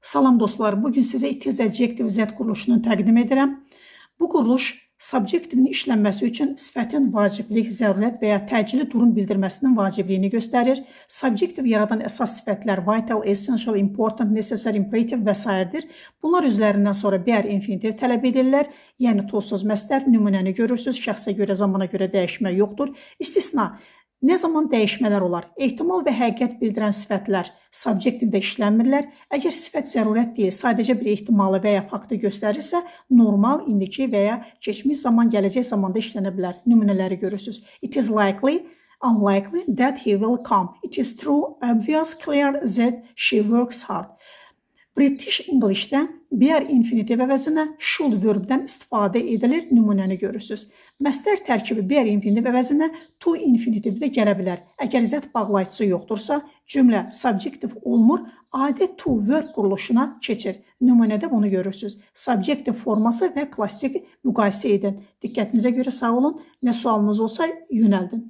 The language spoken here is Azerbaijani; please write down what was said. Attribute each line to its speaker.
Speaker 1: Salam dostlar, bugün sizə it is adjective that quruluşunu təqdim edirəm. Bu quruluş subjectivin işlənməsi üçün sifətin vaciblik, zərurət və ya təcili durum bildirməsinin vacibliyini göstərir. Subjective yaradan əsas sifətlər vital, essential, important, necessary, imperative və sairədir. Bunlar özlərindən sonra bare infinitiv tələb edirlər. Yəni to-suz məsdər nümunəni görürsüz. Şəxsə görə, zamana görə dəyişmə yoxdur. İstisna. Nə zaman dəyişmələr olar? Ehtimal və həqiqət bildirən sifətlər subjectivdə işlənmirlər. Əgər sifət zərurət deyil, sadəcə bir ehtimalı və ya faktı göstərirsə, normal, indiki və ya keçmiş zaman, gələcək zamanda işlənə bilər. Nümunələri görürsüz. It is likely, unlikely that he will come. It is true, obvious, clear that she works hard. British English'də bare infinitiv əvəzinə should verbdən istifadə edilir. Nümunəni görürsüz. Məsdər tərkibi bare infinitiv əvəzinə to infinitivdə gələ bilər. Əgər that bağlayıcısı yoxdursa, cümlə subjective olmur, adi to verb quruluşuna keçir. Nümunədə bunu görürsüz. Subjective forması və klassik müqayisə edin. Diqqətinizə görə sağ olun. Nə sualınız olsa yönəldin.